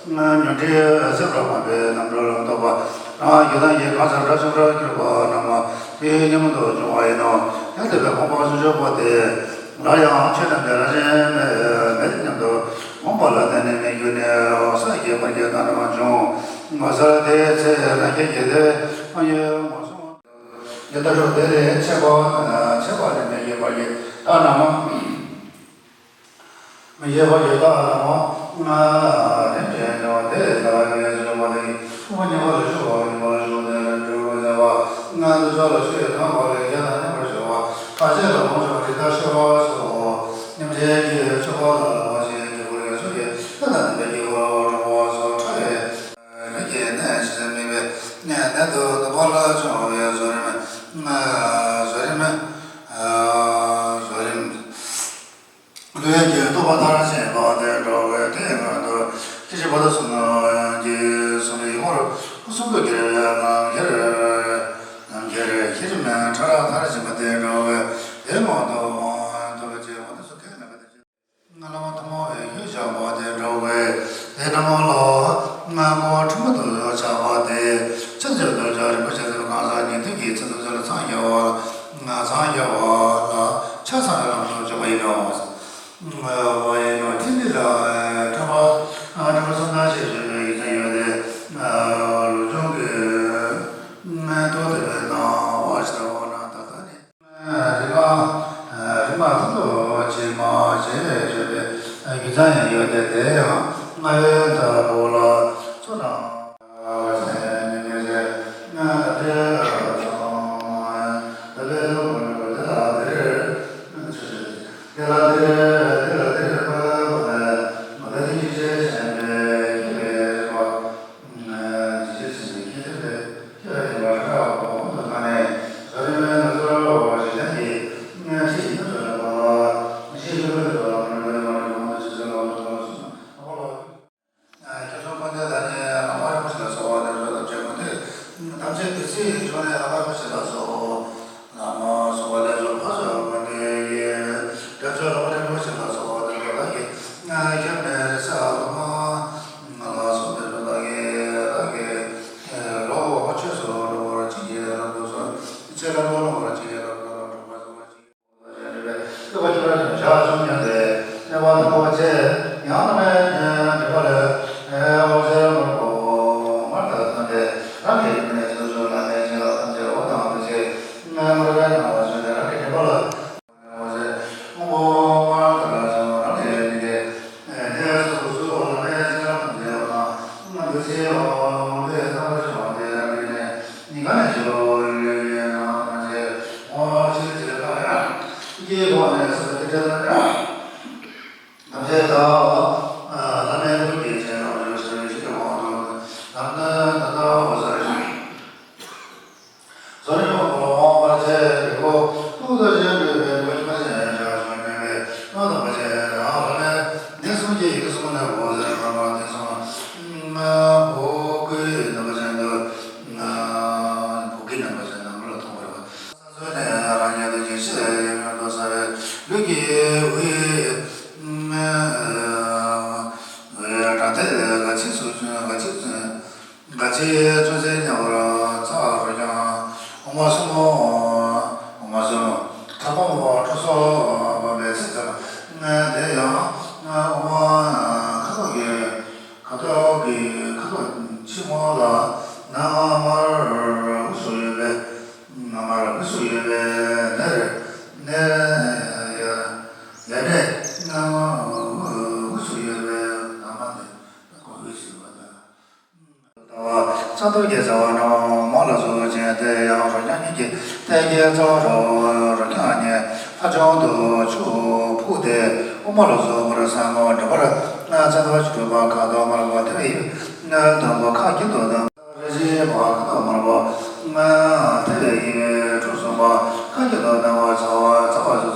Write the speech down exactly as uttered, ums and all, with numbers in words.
ཉོན་སྒྲིབ་སེལ་བར་ཕངས་པའི་རྣམ་གྲོལ་ལམ་རྟོགས་པ། རང་གི་ཡུལ་དང་ཡི་གང་ཟག་དགྲ་བཅོམ་པར་གྱུར་པ་རྣམས་དེའི་ཉོན་མོངས་དུ་བྱུང་བ་ཡིན་ནོ། ཡང་དེ་བས་ཕོངས་པ་སུ་འཇོག་པ་དེ། སླར་ཡང་ཆོས་རྣམས་ཀྱི་རང་བཞིན་མེད་མེད་སྙམ་དུ་འོངས་པ་ལ་བརྟེན་ནས་མི་འགྱུར་ནས་ས་ཀྱི་བར་གྱི་དང་རིམ་བྱུང་། ས་དེའི་ཚེ་རང་རྒྱལ་གྱི་དེ་བས་མ་ཡོད་མ་སོང་། ཡི་ལྟ་གྲུབ་དེ་ལས་ཆད་པ་ཆད་པ་ནི་མི་བཞེད་པར་གྱི་རྟགས་རྣམས། མི་བཞེད་པར་གྱི་རྟགས་རྣམས། རིམ་གྱིས་འབྱུང་བ་དེ་ལྟ་བས་སུ་འཇོག་པ་ནི། ཕུང་པོ་ཉམས་པ་ལ་ཞུགས་པ་ཉམས་པ་ལ་ཞུགས་ཏེ་འབྲས་བུ་ཟད་པ། འདོད་ཆགས་ལ་ཞུགས་ཡི་དང་པ་ལས་བརྒྱད་དང་མཉམ་པར་ཞུགས་པ། ཐ་ཆད་ལ་ལོངས་སྤྱོད་པ་དྲི་དང་ཤེས་པ་སོགས། སྙེམས་བྱེད་ཀྱི་ཆོས་པ་ལ་ལོངས་ཤིང་འབྲས་བུ་ལ་ཡོངས་སུ་གྱུར་ཅིང་ལྷ་དང་ལྡན་པའི་དཀྱིལ་འཁོར་ལ་འགྲོ་བ་སོགས་ཕྲ་བའི། ལུས་ཀྱི་གནས་ཇི་སྲིད་དམིགས་པའི་གནས་ནད་དུ་འདུ་བ་ལ་སྦྱོང་བའི་བཟོད་རིམ། བཟོད་རིམ། བཟོད་རིམ། ལུས་ཀྱི་རྟོག་པ་མཐར་ཕྱིན་པ་དེ་འགྲོ་བའི་དེའི་སྔོན་དུ་སྐད་ཅིག་བར་དུ་གསུམ་གྱི་གསུམ་ཡིག་མོར་སྐུ་གསུང་ཐུགས་ཀྱི་རྣམ་འགྱུར། རྣམ་འགྱུར་བཞི་རིམ་ཕྲ་རགས་མཐར་ཕྱིན་པ་དེ་འགྲོ་བའི་དེའི་སྔོན་དུ་ཐུགས་རྗེ་འོད་སྲུང་གི་རྣམ་པ་དེ། བླ་མ་ཐུན་མོང་བའི་རྒྱུད་བཤད་པ་དེ་འགྲོ་བའི་དེ་ཐུན་མོང་ལ་སྔགས་སྐོར་ཕྲ་མོ་དུ་ཆགས་པ་དེ་ཆེད་དུ་འདོད་ཆགས་རིན་པོ་ཆེ་ལ་གང་ཟག་ཉན་ཐོས་ཀྱི་ཚུལ་དུ་ཚུལ་ལ་འཚང་རྒྱ་བ་ལ་འཚང་རྒྱ་བ་ལ་ཆ་ཚང་བའི་ལམ་དུ་འཇུག་པ་ཡིན་ནོ། བ་ཡིན་ནོ། ཐིག་ལེ་ལ་ཐོས་པ་ཐོས་པ་གསུམ་དང་ཞེས་བརྗོད་པའི་ཡིག་ཚང་ཡོད་དེ། ལུགས་འབྱུང་གི་ཐོག་དེ་བས་ན་བ་ཞེས་པ་ན་ད་ལྟ་ནི། རིག་པ། རིག་པ་མཐར་ཐུག་ཕྱིན་པ་ཞེས་བརྗོད་པའི་རྒྱུ་མཚན་ཡང་ཡོད་དེ། དེ་ཡང་སྔ་བའི་མཐའ་འཁོར་ལ་ཚོགས་དང་། ལུས་ཀྱི་འོད། འོད་དྲག་མཐའི་སྒ་ཚིགས་སུ་སྒ་ཚིགས། སྒ་ཚིགས་ཚོན་ཚད་ཉེ་བར་ཚ་རུ་ཀྱང་། འོ་མ་གསུམ། འོ་མ་གསུམ། ཁ་སྐོམ་ཁྲག་སོགས་སྦོམ་པའི་ཚད་ཙམ། དེ་ཡང་འོ་མ་ཁ་དོག་གི་ཁ་དོག་གི་ཁ་དོག་ཕྱི་མོ་ལ་ནང་དམར་འུ་སུ་ཡོད་པས། ནང་དམར་འུ་སུ་ཡོད་པས་ནད་ནད་ཡ་ཡ་ནད་ནང་དམར་འུ་སུ་ཡོད་པས་ནང་དམར་ནད་ཁོ་འུ་སུ་ཡོད་པ་དང་། ལྟ་བ། ཚ་ཏོག་གི་ཟ་བ་རྣམས་མ་ལ་སོགས་ཅན་དེ་ཡང་རོ་རྐྱང་གཉིས་ཀྱི་ཐད་ཀའི་རྩ་བ་རོ་རོ་རྐྱང་གཉིས་ཧ་ཅང་དུ་ཆུ་ཕུག་སྟེ་དབུ་མ་ལ་སོགས་པར་ས་ངོ་འགྲིམ་པར་ཚ་ཏོག་ཅི་གྲུབ་པ་ཁ་དོག་དམར་པོ་ཐལ་བའི་དབྱིབས་ནི་དང་པོ་ཁ་རྒྱན་དུ་ལྡན་པ་རེ་ཞིག་པ་ཁ་དོག་དམར་པོ་ཐལ་བའི་དབྱིབས་གྲུ་གསུམ་པ་ཁ་རྒྱན་དུ་ལྡན་པ་ཚ་བ་ཚ་བ།